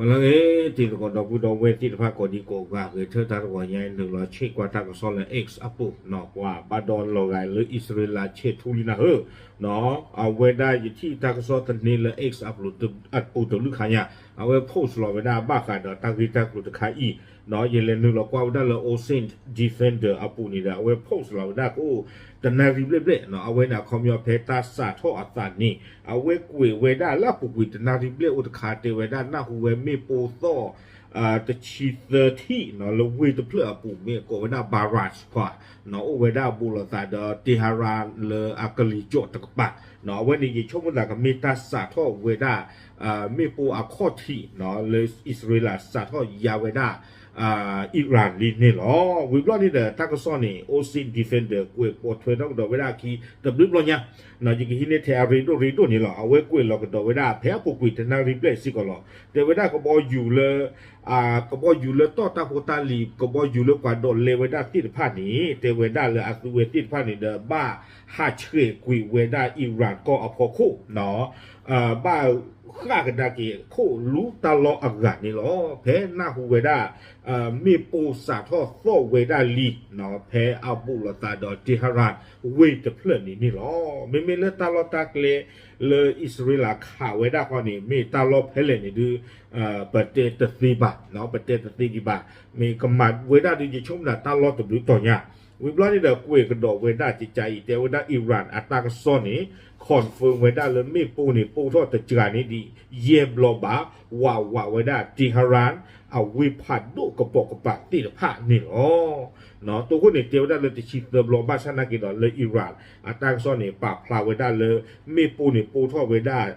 လၢအဂ့ၤ တံၤသကိးဒီပုၢ်ဒီဝဲၢ်သ့ၣ်တဖၣ်ကိးဒံကိးဂၤ ဂဲၤဆၢထၢၣ်တၢ်တဂီၤညါအံၤ နုာ်လီၤဆ့ၣ်ကွၢ်တၢ်ကစီၣ်လၢ X အပူၤနီၤ ပှၤဘၣ်ဒီးလီၤဂာ်လၢအံၣ်စရ့လးဆဲးထူလံနၢ်ဟၢၣ် အဝဲဒၣ်ယထံၣ်တၢ်ကစီၣ်သန့လၢ X အပူၤတဘျုးခါညါ အဝဲ post လီၤဝဲဒၣ်ဘၣ်ဃးဒီးတၢ်ဂ့ၢ်တၢ်ကျိၤတခါအံၤ ယလဲၤနုာ်လီၤကွၢ်ဝဲဒၣ်လၢ Ocean Defender အပူၤန့ၣ်ဒီး အဝဲ post လီၤဝဲဒၣ်ကအိၣ်တနၣ်ရံၣ်ဘျဲၣ်ဘျဲၣ်နီၤ အဝဲန့ၣ်အခီပညီဖဲတၢ်စးထီၣ်အသးန့ၣ် အဝဲကွဲးဝဲဒၣ်လၢအပူၤကွံာ်တနၣ်ရံၣ်ဘျဲၣ်အိၣ်တခါ တဲဝဲဒၣ်နၢ်ဟူဝဲမ့ၣ်ပိၢ်သီၣ် တဆံသၢထံၣ်နီၤ လၢဝ့ၢ်တဖျၢၣ်အပူၤ မ့ၢ်ကိးဝဲဒၣ် barrage ခွါနီၤ အိၣ်ဝဲဒၣ်ဘူးလိာ်သးဒီး Tehran လၢအကလံၤစိးတကပၤနီၤ အဝဲန့ၣ်ယဆိကမိၣ်သးကမ့ၢ်တၢ်စးထီၣ်ဝဲဒၣ် မ့ၣ်ပိၢ်အခီၣ်ထံးနီၤ လၢအံၣ်စရ့လးစးထီၣ်ယါဝဲဒၣ် Iran လံန့ၣ်လီၤ. ဝံၤဘျီန့ၣ်ဒီး တၢ်ကစီၣ်န့ၣ် Ocean Defender ကွဲးပိာ်ထွဲထီၣ်ကဒီးဝဲဒၣ်အခံတဘျုးဘျီညါ ယကဟံးန့ၢ်ထဲအရ့ဒိၣ်ရ့ဒိၣ်န့ၣ်လီၤ. အဝဲကွဲးလီၤကဒီးဝဲဒၣ်ဖဲအပူၤကွံာ်တနၣ်ရံၣ်ဘျဲၣ်စ့ၢ်ကီးလီၤ. တဲဝဲဒၣ်ကဘီယူၤလၢ ကဘီယူၤလၢတီၢ်တၢ်ဖိတၢ်လံၤ ကဘီယူၤလၢပှၤဒိးလဲဝဲဒၣ်သ့ၣ်တဖၣ်န့ၣ် တဲဝဲဒၣ်လၢအသုဝဲသ့ၣ်တဖၣ်န့ၣ်ဒီး ဘၣ်ဟးဆှဲးကွံာ်ဝဲဒၣ် Iran ကီၢ်အဖီခိၣ်နီၤ ဘၣ်ဃၣ်ကဒါက့ၤခိၣ်လူတၢ်လီၢ်အဂၤန့ၣ်လီၤ. ဖဲနၢ်ဟူဝဲဒၣ် မ့ၣ်ပိၢ်စးထီၣ်သီၣ်ဝဲဒၣ်လံ ဖဲအဘူးလိာ်သးဒီး Tehran ဝ့ၢ်တဖျၢၣ်န့ၣ်န့ၣ်လီၤ. မ့မ့ၢ်လၢတၢ်လီၢ်တၢ်ကျဲလၢအံၣ်စရ့လးခးဝဲဒၣ်ဃီန့ၣ် မ့ၢ်တၢ်လီၢ်ဖဲလဲၣ်န့ၣ်ဒုး ပတဲတသ့ဘၣ်, ပတဲတသ့ဒံးဘၣ်. မ့ၢ်ကမၤဝဲဒၣ်ဒုး ယဆိကမိၣ်ဒၣ်တၢ်လီၢ်တဘျုးတီၤညါ. ဝံၤဘျီန့ၣ်ဒီး ကွဲးကဒီးဝဲဒၣ်ကကါအံၤ တဲဝဲဒၣ် Iran အတၢ်ကစီၣ်န့ၣ် confirm ဝဲဒၣ်လၢမ့ၣ်ပိၢ်န့ၣ် ပိၢ်ထီၣ်တစှၤန့ၢ်ဒံးယဲၢ်ဘျီဘၣ်, ဝးဝးဝဲဒၣ် Tehran အဝ့ၢ်ဖးဒိၣ်ကပိာ်ကပၤသ့ၣ်တဖၣ်န့ၣ်လီၤ. တိခိၣ်န့ၣ် တဲဝဲဒၣ်လၢတဆံသၢဘျီ ဘၣ်ဆၣ်နာ်က့ဒီးလၢ Iran အတၢ်ကစီၣ်န့ၣ် ပာ်ဖျါဝဲဒၣ်လၢ မ့ၣ်ပိၢ်န့ၣ် ပိၢ်ထီၣ်ဝဲဒၣ်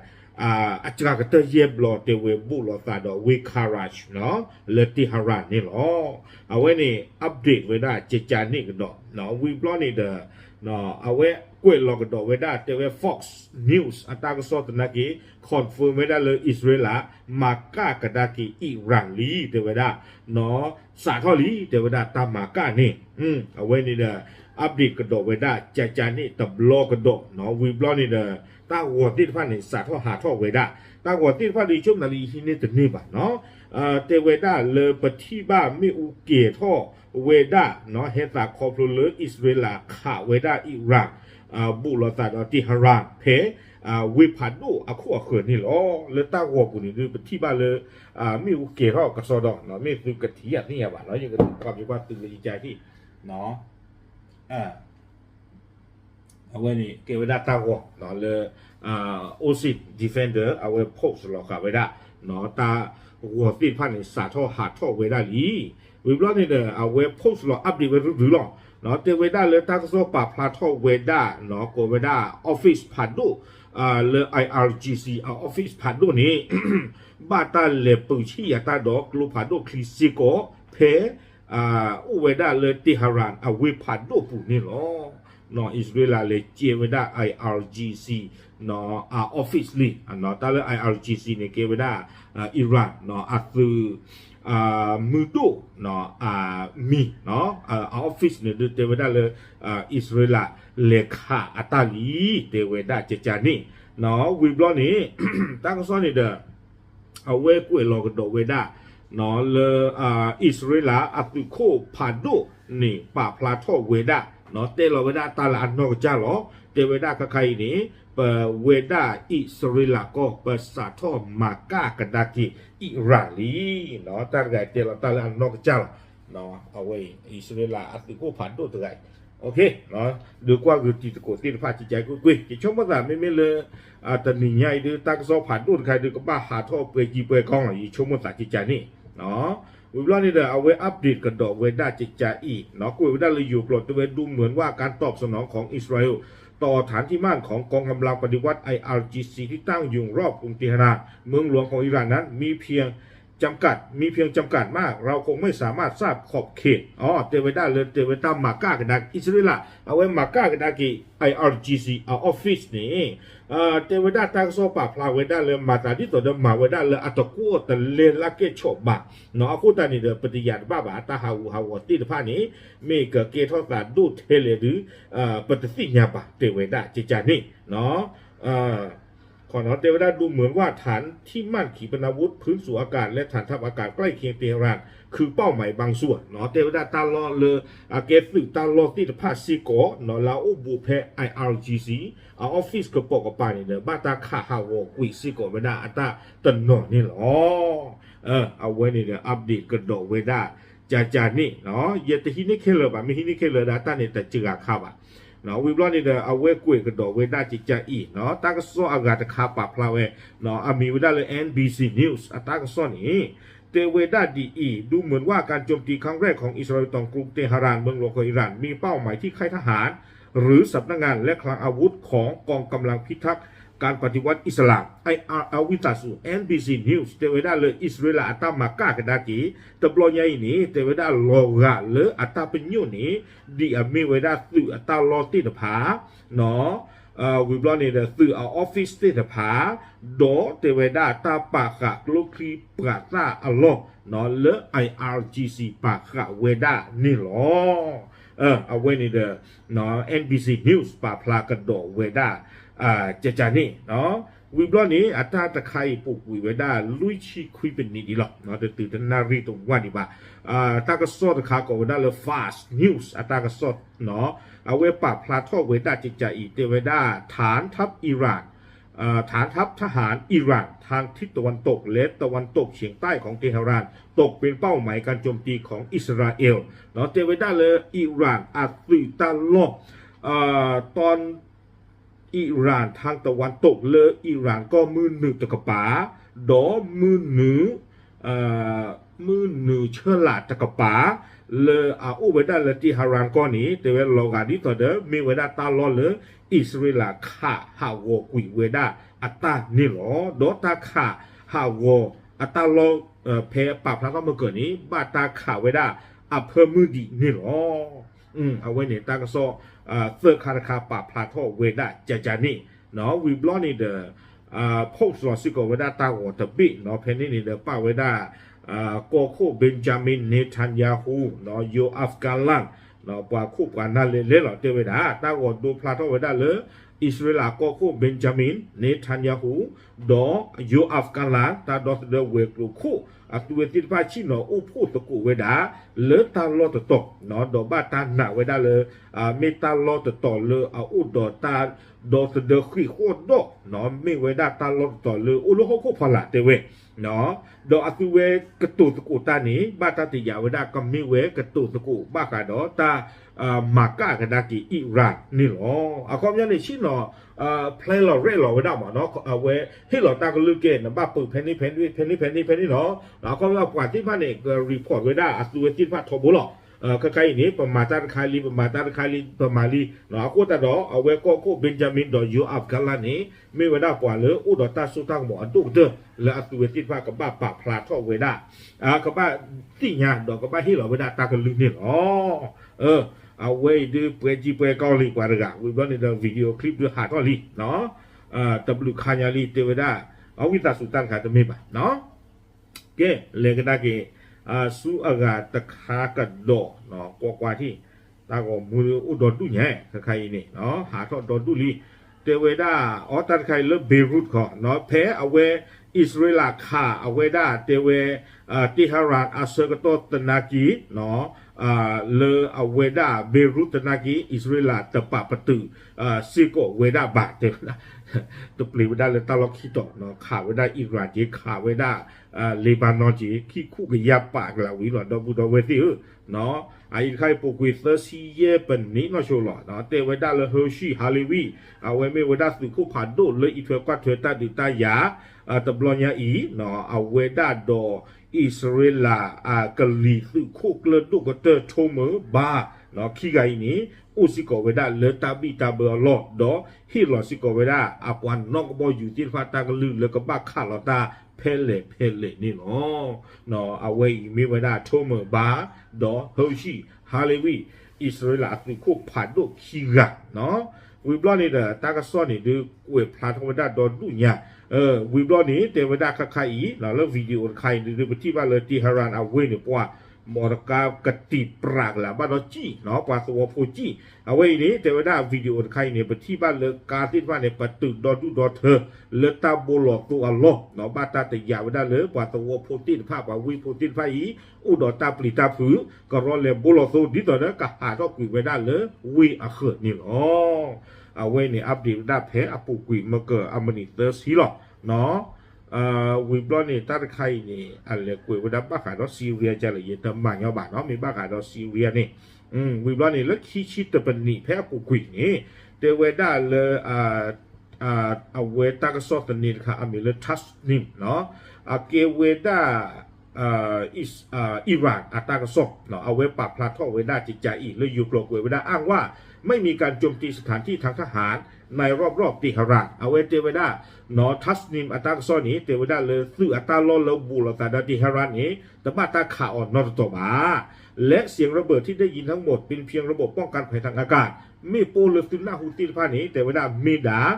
အစှၤကတၢၢ်ယဲၢ်ဘျီ တဲဝဲဘူးလိာ်သးဒီးဝ့ၢ် Karaj လၢ Tehran န့ၣ်လီၤ. အဝဲန့ၣ် update ဝဲဒၣ်ကကါန့ၣ်ကဒီး ဝံၤဘျီန့ၣ်ဒီး အဝဲကွဲးလီၤကဒီးဝဲဒၣ် တဲဝဲ Fox News အတၢ်ကစီၣ်သနာ်က့ confirm ဝဲဒၣ်လၢအံၣ်စရ့လး မၤကၣ်ကဒါက့ၤ Iran လံ တဲဝဲဒၣ် စးထီၣ်လံ တဲဝဲဒၣ်တၢ်မၤကၣ်န့ၣ် အဝဲန့ၣ်ဒီး update ကဒီးဝဲဒၣ်ကကါန့ၣ်တဘျီကဒီး ဝံၤဘျီန့ၣ်ဒီး တၢ်ဂီၤသ့ၣ်တဖၣ်န့ၣ် စးထီၣ်ဟးထီၣ်ဝဲဒၣ် တၢ်ဂီၤသ့ၣ်တဖၣ်ဒီး ယဆိကမိၣ်သးလၢယဟံးန့ၢ်တန့ၢ်ဘၣ်နီၤ တဲဝဲဒၣ်လၢပထံၣ်ဘၣ်မ့ၣ်အူကဲၤထီၣ်ဝဲဒၣ် ဟဲသးခီဖျိလၢအံၣ်စရ့လးခးဝဲဒၣ် Iran ဘူးလိာ်သးဒီး Tehran ဖဲ ဝ့ၢ်ဖးဒိၣ်အခိၣ်အဃၢၤန့ၣ်လီၤ. လၢတၢ်ဂီၤပူၤန့ၣ်ဒုး ပထံၣ်ဘၣ်လၢ မ့ၣ်အူကဲၤထီၣ်ကစီဒီ မ့ၢ်သုကထံၣ်ယသ့ၣ်ညါဘၣ်နီၤ ယကကွၢ်မ့ၢ်ကွၢ်သုလၢယကါထံၣ် အဝဲန့ၣ်ကဲဝဲဒၣ်တၢ်ဂီၤလၢ Ocean Defender အဝဲ post လီၤဃာ်ဝဲဒၣ် တၢ်ဂီၤသ့ၣ်တဖၣ်န့ၣ် စးထီၣ်ဟးထီၣ်ဝဲဒၣ်လံ. ဝံၤဘျီန့ၣ်ဒီး အဝဲ post လီၤ update ဝဲရုၢ်ရုၢ်လီၤ. တဲဝဲဒၣ်လၢတၢ်ကစီၣ်ပာ်ဖျါထီၣ်ဝဲဒၣ် ကိးဝဲဒၣ် office ဖးဒိၣ် လၢ I R G C အ office ဖးဒိၣ်န့ၣ် ဘၣ်တၢ်လဲၤပၢဆံၣ်ယၤတၢ်ဒီးကျိဖးဒိၣ်ချံစ့ၢ်ကီး ဖဲ အိၣ်ဝဲဒၣ်လၢ Tehran အဝ့ၢ်ဖးဒိၣ်ပူၤန့ၣ်လီၤ. အံၣ်စရ့လးလဲၤကဲဝဲဒၣ် I R G C အ office လံ. တၢ်လၢ I R G C န့ၣ် ကဲဝဲဒၣ် Iran အသုး မုၢ်ဒိၣ် အမံၤ အ office န့ၣ်ဒုးတဲဝဲဒၣ်လၢ အံၣ်စရ့လးလဲၤခးအတၢ်လံ တဲဝဲဒၣ်ကကါန့ၣ် ဝံၤဘျီန့ၣ် တၢ်ကစီၣ်န့ၣ်ဒီး အဝဲကွဲးလီၤကဒီးဝဲဒၣ် လၢ အံၣ်စရ့လးအသုးခိၣ်ဖးဒိၣ်န့ၣ် ပာ်ဖျါထီၣ်ဝဲဒၣ် တဲလီၤဝဲဒၣ်တၢ်လၢအနီၢ်ကစၢ်လီၤ. တဲဝဲဒၣ်ခဲခါအံၤန့ၣ် ပဝဲဒၣ်အံၣ်စရ့လးကီၢ် ပစးထီၣ်မၤကၣ်ကဒါက့ၤ Iran လံ. တၢ်တဂၤအံၤတဲလီၤတၢ်လၢအနီၢ်ကစၢ်လီၤ. အဝဲအံၤ အံၣ်စရ့လးအသုးခိၣ်ဖးဒိၣ်တဂၤအံၤ ဒုးကွၢ်ဂုာ်တံၤသကိးသ့ၣ်တဖၣ် ကကါကွ့ၢ်ကွ့ၢ် ယဆိကမိၣ်သးမ့မ့ၢ်လၢ တနံၤညါအံၤဒုး တၢ်ကစီၣ်ဖးဒိၣ်တခါဒုး ကဘၣ်ဟးထီၣ်ပှဲၤကံပှဲၤကီလီၤ ယဆိကမိၣ်သးကကါန့ၣ် ဝံၤဘျီန့ၣ်ဒီး အဝဲ update ကဒီးဝဲဒၣ်ကကါအံၤ ကွဲးဝဲဒၣ်လၢယိၤကျိာ် တဲဝဲ ดูเหมือนว่าการตอบสนองของอิสราเอล ต่อฐานที่มั่นของกองกำลังปฏิวัติ ไออาร์จีซี ที่ตั้งอยู่รอบกรุงเตหะราน เมืองหลวงของอิหร่านนั้น มีเพียงจำกัด มีเพียงจำกัดมาก เราคงไม่สามารถทราบขอบเขต တဲဝဲဒၣ်လၢ တဲဝဲတၢ်မၤကၣ်ကဒါ အံၣ်စရ့လး အဝဲမၤကၣ်ကဒါက့ၤ I R G C အ office န့ၣ် တဲဝဲဒၣ်တၢ်ကစီၣ်ပာ်ဖျါဝဲဒၣ်လၢ မၤသးဒ်သိးဒီးမၤဝဲဒၣ်လၢအတကွီၢ်တလဲလၢကဲၣ်ဆိးဘၣ် အဃိသတးန့ၣ်ဒီး ပတယာ်တဘၣ်ဘၣ် တၢ်ဟးဂူာ်ဟးဂီၤသ့ၣ်တဖၣ်န့ၣ် မ့ၢ်ကကဲထီၣ်သးဒိၣ်ထဲလဲၣ်ဒုး ပတသ့ၣ်ညါဘၣ် တဲဝဲဒၣ်ကကါန့ၣ် ခီ တဲဝဲဒၣ် ดูเหมือนว่าฐานที่มั่นขีปนาวุธ พื้นสูงอากาศ และฐานทัพอากาศใกล้เคียงเตหะราน คือเป้าหมายบางส่วน တဲဝဲဒၣ်တၢ်လီၢ်လၢ အကဲသုးတၢ်လီၢ်သ့ၣ်တဖၣ်စ့ၢ်ကီး လၢအအိၣ်ဘူးဖဲ I R G C အ office ကပိာ်ကပၤန့ၣ်ဒီး ဘၣ်တၢ်ခးဟးဂီၤကွံာ်စ့ၢ်ကီးဝဲဒၣ်အတၢ်တနီၤန့ၣ်လီၤ. အဝဲန့ၣ်ဒီး update ကဒီးဝဲဒၣ် ကကန့ၣ် ယတဟံးန့ၢ်ခဲလၢာ်ဘၣ်, မ့ၢ်ဟံးန့ၢ်ခဲလၢာ်ဒီးတၢ်န့ၣ်တစှၤခါဘၣ်. ဝံၤဘျီန့ၣ်ဒီး အဝဲကွဲးကဒီးဝဲဒၣ်ကကအံၤ တၢ်ကစီၣ်အဂၤတခါပာ်ဖျါဝဲ အမံၤဝဲဒၣ်လၢ N B C News အတၢ်ကစီၣ်န့ၣ် တဲဝဲဒၣ်ဒ်အံၤ ดูเหมือนว่าการโจมตีครั้งแรกของอิสราเอลตอนกรุงเตหะราน เมืองหลวงของอิหร่าน มีเป้าหมายที่ค่ายทหาร หรือสำนักงานและคลังอาวุธของกองกำลังพิทักษ์การปฏิวัติอิสลาม ไออาร์ อาวิตาสู N B C News တဲဝဲဒၣ်လၢ အံၣ်စရ့လးအတၢ်မၤကၣ်ကဒါက့ၤ တဘျီညါအံၤန့ၣ် တဲဝဲဒၣ်လီၤဂာ်လၢအတၢ်ပညိၣ်န့ၣ် ဒ်အမ့ၢ်ဝဲဒၣ်သုးအတၢ်လီၢ်သ့ၣ်တဖၣ် ဝံၤဘျီန့ၣ်ဒီး သုးအ office သ့ၣ်တဖၣ် ဒီးတဲဝဲဒၣ်တၢ်ပာ်ဃာ်ကျိချံပှၤသၣ်အလီၢ် လၢ I R G C ပာ်ဃာ်ဝဲဒၣ်န့ၣ်လီၤ. အဝဲန့ၣ်ဒီး N B C News ပာ်ဖျါကဒီးဝဲဒၣ် ကကန့ၣ် ဝံၤဘျီန့ၣ် အတၢ်တခါအံၤပိာ်ကွံာ်ဝဲဒၣ် လွံၢ်ဆံခွံပနံးဒံးလီၤ. တတုၤတနၣ်ရံၣ်တဝၢ်ဒံးဘၣ်. တၢ်ကစီၣ်တခါကိးဝဲဒၣ်လၢ Fars News အတၢ်ကစီၣ် အဝဲပာ်ဖျါထီၣ်ဝဲဒၣ်ကကအံၤ တဲဝဲဒၣ် ฐานทัพอิหร่าน ฐานทัพทหารอิหร่านทางทิศตะวันตกและตะวันตกเฉียงใต้ของเตหะรานตกเป็นเป้าหมายการโจมตีของอิสราเอล တဲဝဲဒၣ်လၢ အံၣ်ရၣ်အသုးတၢ်လီၢ် တၢ် အံၣ်ရၣ် ทางตะวันตก လၢအံၣ်ရၣ်ကီၢ်မုၢ်နုာ်တကပၤ ဒီးမုၢ်နုာ် မုၢ်နုာ်ဆၢလာ်တကပၤ လၢအအိၣ်ဝဲဒၣ်လၢ Tehran ကီၢ်န့ၣ် တဲဝဲလီၤဂာ်ဒ်သိးဒီး မ့ၢ်ဝဲဒၣ်တၢ်လီၢ်လၢအံၣ်စရ့လးခးဟးဂီၤကွံာ်ဝဲဒၣ်အတၢ်န့ၣ်လီၤ. ဒီးတၢ်ခးဟးဂီၤအတၢ်လီၢ် ဖဲပာ်ဖျါထီၣ်မုၢ်ကၢၤန့ၣ် ဘၣ်တၢ်ခးဝဲဒၣ်အဖၢမုၢ်ဒံးန့ၣ်လီၤ. အဝဲန့ၣ်တၢ်ကစီၣ် သၢခါတခါပာ်ဖျါထီၣ်ဝဲဒၣ်ကကန့ၣ် ဝံၤဘျီန့ၣ်ဒီး post လီၤစ့ၢ်ကီးဝဲဒၣ်တၢ်ဂီၤတဘ့ၣ်နီၤ ဖဲန့ၣ်န့ၣ်ဒီးပာ်ဝဲဒၣ် ကီၢ်ခိၣ် Benjamin Netanyahu နီၤ Yoav Gallant နီၤ ပှၤခိၣ်ပှၤနၢ်လဲၤလဲၤလီၤတဲဝဲဒၣ် တၢ်ဂီၤဒိဖျါထီၣ်ဝဲဒၣ်လၢ အံၣ်စရ့လးကီၢ်ခိၣ် Benjamin Netanyahu ဒီး Yoav Gallant တၢ်ဒီသဒၢဝဲၤကျိၤခိၣ် အသုဝဲသ့ၣ်တဖၣ်ဆ့ၣ်နီၤအိၣ်ဖှိၣ်သကိးဝဲဒၣ် လၢတၢ်လီၢ်တတီၤ ဒီးဘၣ်တၢ်နာ်ဝဲဒၣ်လၢ မ့ၢ်တၢ်လီၢ်တတီၤလၢအအိၣ်ဒီးတၢ်ဒီသဒၢဃ့ၢ်ဃီၣ်ဒီး မ့ၢ်ဝဲဒၣ်တၢ်လီၢ်တတီၤလၢအိၣ်လၢဟီၣ်ခိၣ်ဖီလာ်တဲဝဲ ဒီးအသုဝဲကတိၤသကိးတၢ်န့ၣ် ဘၣ်တၢ်တယာ်ဝဲဒၣ်ကမ့ၢ်ဝဲကတိၤသကိးဘၣ်ဃးဒီးတၢ် မၤကၣ်ကဒါက့ၤအံၣ်ရၣ်န့ၣ်လီၤ. အခီပညီန့ၣ် ဆ့ၣ်နီၤ planလီၤရဲၣ်လီၤဝဲဒၣ်မးနီၤ အဝဲဟ့ၣ်လီၤတၢ်ကလုၢ်ကဲ နဘၣ်ပာ်ဖဲန့ၣ်ဖဲန့ၣ်ဖဲန့ၣ်ဖဲန့ၣ်ဖဲန့ၣ်နီၤ အခီပညီပှၤသ့ၣ်တဖၣ်န့ၣ် က report ဝဲဒၣ်အသုဝဲသ့ၣ်တဖၣ်ထီဘိလီၤ. ခဲခါအံၤန့ၣ် ပမၤတၢ်တခါလံ ပမၤတၢ်တခါလံ ပမၤလံ အဃိသတးဒီး အဝဲကီၢ်ခိၣ် Benjamin ဒီး Yoav Gallant န့ၣ် မ့ၢ်ဝဲဒၣ်ပှၤလၢအိၣ်ဒီးတၢ်စိတၢ်ကမီၤအဒိၣ်ကတၢၢ် လၢအသုဝဲသ့ၣ်တဖၣ်ကဘၣ်ပာ်ဖျါထီၣ်ဝဲဒၣ် ကဘၣ်သ့ၣ်ညါဒီးကဘၣ်ဟ့ၣ်လီၤဝဲဒၣ်တၢ်ကလုၢ်န့ၣ်လီၤ. အဝဲအံၤဒုးပှဲၤကံပှဲၤကီလံပှၤတဂၤ ဝံၤဘျီန့ၣ်ဒီး video clip ဒုးဟးထီၣ်လံ တဘျုးခါညါလံ တဲဝဲဒၣ် အဝံသးစူၤတၢ်တခါတမ့ၢ်ဘၣ် ကဲ လဲၤကဒါက့ၤ ဆူအဂၤတခါကဒီး ကွၢ်ကွၢ်ထံၣ် တၢ်ဂီၤမူအိၣ်ဒီဒူၣ်ညါ ခဲခါအံၤန့ၣ် ဟးထီၣ်ဒီဒူၣ်လံ တဲဝဲဒၣ် အီတၢ်တခါအံၤလၢ Beirut ခီ ဖဲအဝဲ အံၣ်စရ့လးခးအဝဲဒၣ်တဲဝဲ Tehran အဆၢကတီၢ်သနာ်က့ လၢအဝဲဒၣ် Beirut သနာ်က့ အံၣ်စရ့လးတပာ်ပတုာ် စ့ၢ်ကီးဝဲဒၣ်ဘၣ်တဲဝဲဒၣ် တပျ့ၤဝဲဒၣ်လၢတၢ်လီၢ်ခံတီၤ ခးဝဲဒၣ် Iran က့ ခးဝဲဒၣ် Lebanon က့ ခံခူၣ်ကယၢ်ပာ်ကလးဝံၤလီၤ ဒီပုၢ်ဒီဝဲၢ်သ့ၣ်ဧၢ အအံၤတခါအံၤ ပိာ်ကွံာ်သၢဆံယဲၢ်ပနံးနီၢ်ဆိလီၤ တဲဝဲဒၣ်လၢ Hershey Halevi အဝဲမ့ၢ်ဝဲဒၣ်သုးခိၣ်ဖးဒိၣ်လၢအံးထွဲကွၢ်ထွဲတၢ်ဒုးတၢ်ယၤ တဘျီညါအံၤ အဝဲဒၣ်ဒီး အံၣ်စရ့လး ကလံၤသုးခိၣ်ကျၢၢ်ဒိၣ်ကတၢၢ် Tomer Bar ခံဂၤအံၤန့ၣ် အိၣ်စ့ၢ်ကီးဝဲဒၣ်လၢတၢ်ဘံၣ်တၢ်ဘၢအလီၢ် ဒီးဟ့ၣ်လီၤစ့ၢ်ကီးဝဲဒၣ် အပှၤနီၢ်ကဘီယူၤသ့ၣ်တဖၣ်တၢ်ကလုၢ်လၢကဘၣ်ခးလီၤတၢ်ဖဲလဲၣ်ဖဲလဲၣ်န့ၣ်လီၤ. အဝဲအံၤမ့ၢ်ဝဲဒၣ် Tomer Bar ဒီး Hershey Halevi အံၣ်စရ့လးအသုးခိၣ်ဖးဒိၣ်ခံဂၤ ဝံၤဘျီန့ၣ်ဒီး တၢ်ကစီၣ်န့ၣ်ဒုးကွဲးဖျါထီၣ်ဝဲဒၣ်ဒီဒူၣ်ညါ ဝံၤဘျီန့ၣ် တဲဝဲဒၣ်ခဲခါအံၤ လၢ video တခါအံၤဒုး ပထံၣ်ဘၣ်လၢ Tehran အဝ့ၢ်န့ၣ် ပှၤ မီၢ်တကါကတံာ်ပြးကလၢာ်ဘၣ်ဒီးကံၣ်နီၤ ပှၤသဝီဖိကံၣ်. အဝဲအံၤန့ၣ် တဲဝဲဒၣ် video တခါအံၤန့ၣ် ပထံၣ်ဘၣ်လၢကါသ့ၣ်တဖၣ်န့ၣ် ပတုာ်ဒီဒူၣ်ဒီထၢ လၢတၢ်ဘိလီၤသိအလီၢ်နီၤ ဘၣ်တၢ်တယာ်ဝဲဒၣ်လၢပှၤသဝီဖိသ့ၣ်တဖၣ် ပှၤဝ့ၢ်ဖိသ့ၣ်တဖၣ်အံၤ အိၣ်ဒီးတၢ်ပျံၤတၢ်ဖုး ကရီလဲၤဘိလီၤသိ ဒ်သိးဒီးကဟးထီၣ်ကွံာ်ဝဲဒၣ်လၢဝ့ၢ်အဃၢၤန့ၣ်လီၤ. အဝဲန့ၣ် update ဝဲဒၣ်ဖဲအပူၤကွံာ်မကၢၤအမုၢ်နံၤသၢဆံလီၤ. ဝံၤဘျီန့ၣ် တၢ်တခါအံၤန့ၣ် အလဲၤကွဲးဝဲဒၣ်ဘၣ်ဃးဒီး Syria ကလဲၣ် ယတမၤညီဘၣ်နီၤ မ့ၢ်ဘၣ်ဃးဒီး Syria န့ၣ် ဝံၤဘျီန့ၣ် လၢခံဆံတပနံးဖဲအပူၤကွံာ်န့ၣ် တဲဝဲဒၣ်လၢ အဝဲတၢ်ကစီၣ်သန့တခါ အမံၤလၢ Tasnim နီၤ အကဲဝဲဒၣ် Iran အတၢ်ကစီၣ် အဝဲပာ်ဖျါထီၣ်ဝဲဒၣ်ကကးအံၤ လၢယိၤကျိာ်ကွဲးဝဲဒၣ် อ้างว่า ไม่มีการโจมตีสถานที่ทางทหารในรอบๆ Tehran အဝဲတဲဝဲဒၣ် Tasnim အတၢ်ကစီၣ်န့ၣ် တဲဝဲဒၣ်လၢသုးအတၢ်လီၢ်လၢဘူးလိာ်သးဒီး Tehran န့ၣ် တဘၣ်တၢ်ခးအီၤနီတတီၤဘၣ် และเสียงระเบิดที่ได้ยินทั้งหมดเป็นเพียงระบบป้องกันภัยทางอากาศ မ့ၣ်ပိၢ်လၢသုနၢ်ဟူသ့ၣ်တဖၣ်န့ၣ် တဲဝဲဒၣ်မ့ၢ်ဒၣ်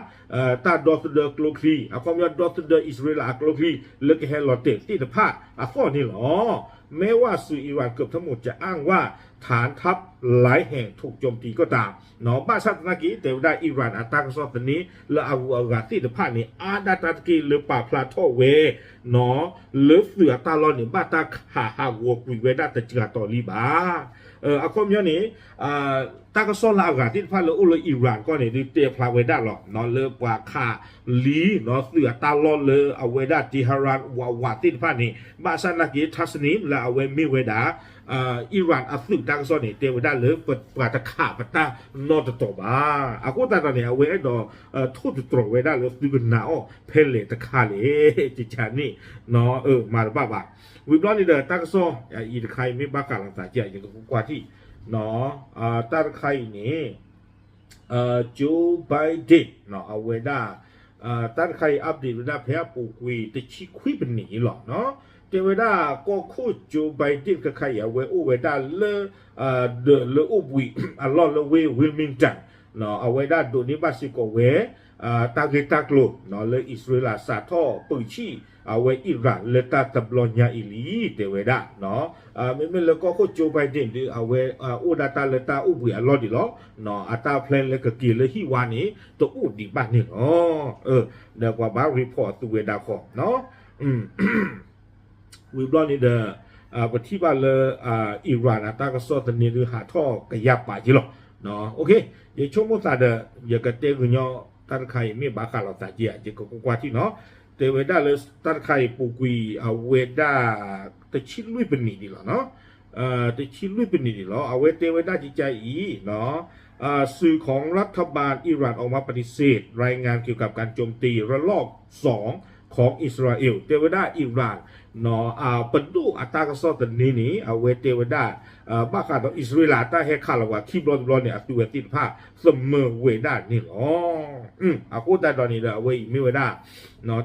တၢ်ဒီသဒၢကျိချံ အခီပညီဒီသဒၢအံၣ်စရ့လးအကျိချံ လၢကဟဲလီၤတဲာ်သ့ၣ်တဖၣ်အသီၣ်န့ၣ်လီၤ. แม้ว่าสื่ออิหร่านเกือบทั้งหมดจะอ้างว่าฐานทัพหลายแห่งถูกโจมตีก็ตาม ဘၣ်ဆၣ်သနာ်က့ တဲဝဲဒၣ် Iran အတၢ်ကစီၣ်သန့ လၢအဂုၤအဂၤသ့ၣ်တဖၣ်န့ၣ် အါဒၣ်တၢ်တက့ၢ်လၢပာ်ဖျါထီၣ်ဝဲ လၢသုးအတၢ်လီၢ်န့ၣ် ဘၣ်တၢ်ခးဟးဂီၤကွံာ်ဝဲဒၣ်တစှၤတီၤလံဘၣ်. အခီပညီန့ၣ် တၢ်ကစီၣ်လၢအဂၤသ့ၣ်တဖၣ်လၢအိၣ်လၢ Iran ကီၢ်န့ၣ် ဒုးတဲဖျါဝဲဒၣ်လီၤ လၢပှၤခးလံ သုးအတၢ်လီၢ်လၢအဝဲဒၣ် Tehran ဝးဝးသ့ၣ်တဖၣ်န့ၣ် ဘၣ်ဆၣ်သနာ်က့ Tasnim လၢအဝဲမ့ၢ်ဝဲဒၣ် Iran အသုးတၢ်ကစီၣ်န့ၣ် တဲဝဲဒၣ်လၢ ပှၤတခးပတၢ်နီတတီၤဘၣ်. အဃိသတးဒီးန့ၣ် အဝဲအဲၣ်ဒိး ထိၣ်သတြီၤဝဲဒၣ်လၢသုကနာ်အီၤဖဲလဲၣ်တခါလဲၣ် ကကးန့ၣ် မၤတဘၣ်ဘၣ်. ဝံၤဘျီန့ၣ်ဒီး တၢ်ကစီၣ်အံၤတခါအံၤမ့ၢ်ဘၣ်ဃးလိာ်သးက့ ယကကွၢ်ထံၣ် တၢ်တခါအံၤန့ၣ် Joe Biden အဝဲဒၣ် တၢ်တခါအံၤ update ဝဲဒၣ်ဖဲအပူၤကွံာ်တဆံခွံပနံးအံၤလီၤ. တဲဝဲဒၣ်ကီၢ်ခိၣ် Joe Biden ခဲခါအံၤ အဝဲအိၣ်ဝဲဒၣ်လၢ ဒၢးလၢအိၣ်ဘှံးအလီၢ်လၢဝ့ၢ် Wilmington အဝဲဒၣ်ဒိးန့ၢ်ဘၣ်စ့ၢ်ကီးဝဲ တၢ်ဂ့ၢ်တၢ်ကျိၤ လၢအံၣ်စရ့လးစးထီၣ်ပၢၢ်ဆံၣ် အဝဲ Iran လၢတၢ်တဘျီညါအံၤလံ တဲဝဲဒၣ် မ့မ့ၢ်လၢကီၢ်ခိၣ် Joe Biden ဒီး အဝဲအိၣ်ဒၣ်တၢ်လၢတၢ်အိၣ်ဘှံးအလီၢ်ဒံးလီၤ. အတၢ် plan လၢကက့ၤလၢဟံၣ်ဝါန့ၣ် တအိၣ်ဒံးဘၣ်န့ၣ်လီၤ. ဒီးပှၤဘၣ် report အသူဝဲဒၣ်ဃီ ဝံၤဘျီန့ၣ်ဒီး ပထံၣ်ဘၣ်လၢ Iran အတၢ်ကစီၣ်သန့ဒုးဟးထီၣ်ကယၢ်ပာ်က့လီၤ. ယဆိကမိၣ်သးဒီး ယကတဲဂုာ်ညီတၢ်တခါအံၤမ့ၢ်ဘၣ်ဃးလိာ်သးက့ဧါ ယကကွၢ်ကွၢ်ထံၣ်နီၤ. တဲဝဲဒၣ်လၢတၢ်တခါအံၤပူၤကွံာ်အဝဲဒၣ် တဆံလွံၢ်ပနံးဒံးလီၤ. တဆံလွံၢ်ပနံးဒံးလီၤ. အဝဲတဲဝဲဒၣ်ကကါအံၤ สื่อของรัฐบาลอิหร่านออกมาปฏิเสธรายงานเกี่ยวกับการโจมตีระลอกสองของอิสราเอล တဲဝဲဒၣ် Iran ပဒိၣ်အတၢ်ကစီၣ်သန့န့ၣ် အဝဲတဲဝဲဒၣ် ဘၣ်ဃးဒီးအံၣ်စရ့လးအတၢ်ဟဲခးလီၤဝဲခံဘျီတဘျီန့ၣ် အသုဝဲသ့ၣ်တဖၣ် သမၢဝဲဒၣ်န့ၣ်လီၤ. အဃိသတးဒီးန့ၣ်ဒီး အဝဲအံၤမ့ၢ်ဝဲဒၣ်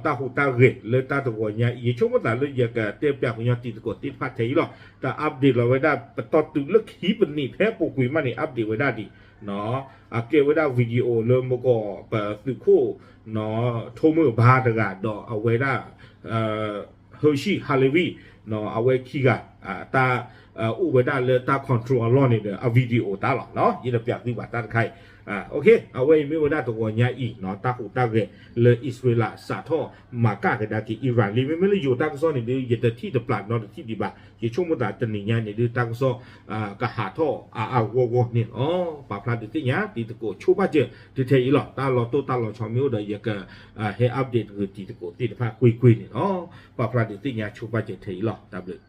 တၢ်ဟူးတၢ်ဂဲၤလၢတၢ်တဂီၤညါအံၤ ယဆိကမိၣ်သးလၢယကတဲပျးကညီတံၤသကိးသ့ၣ်တဖၣ်ထဲအံၤလီၤ. တၢ် update လီၤဝဲဒၣ် ပတီၢ်တုၤလၢခံပနံးဖဲပူၤကွံာ်မးန့ၣ် update ဝဲဒၣ်ဒံး အကဲဝဲဒၣ် video လၢမကီၢ်ပသုးခိၣ် ထိမုၢ်ဘါတဂၤဒီးအဝဲဒၣ် Hershey Halevi အဝဲခံဂၤ တၢ် အိၣ်ဝဲဒၣ်လၢတၢ် control အလီၢ်န့ၣ်ဒီး အ video တၢ်လီၤ. ယတပျးသုဘၣ်တၢ်တခါအံၤ အဝဲအံၤမ့ၢ်ဝဲဒၣ်တဂီၤညါအံၤ တၢ်ဟူးတၢ်ဂဲၤလၢအံၣ်စရ့လးစးထီၣ်မၤကၣ်ကဒါက့ၤ Iran လံ. မ့မ့ၢ်လၢယိၤတၢ်ကစီၣ်န့ၣ်ဒီး ယတထံၣ်တပျးနီတထံၣ်ဒံးဘၣ်. ယဆိကမိၣ်သးတနံၤညါန့ၣ်ဒီး တၢ်ကစီၣ် ကဟးထီၣ်အါအါဂီၢ်ဂီၢ်န့ၣ်လီၤ. ပာ်ဖျါဒုးသ့ၣ်ညါတံၤသကိးဆိပာ်စၢၤ တုၤထဲအံၤလီၤ. တၢ်လီၤတိၢ်တၢ်လီၤဆီမ့ၢ်အိၣ်ဒီး ယက ဟဲ update ဂ့ၤတံၤသကိးသ့ၣ်တဖၣ်ကွ့ၢ်ကွ့ၢ်န့ၣ်လီၤ. ပာ်ဖျါဒုးသ့ၣ်ညါဆိပာ်စၢၤထဲအံၤလီၤ. တၢ်ဘျုး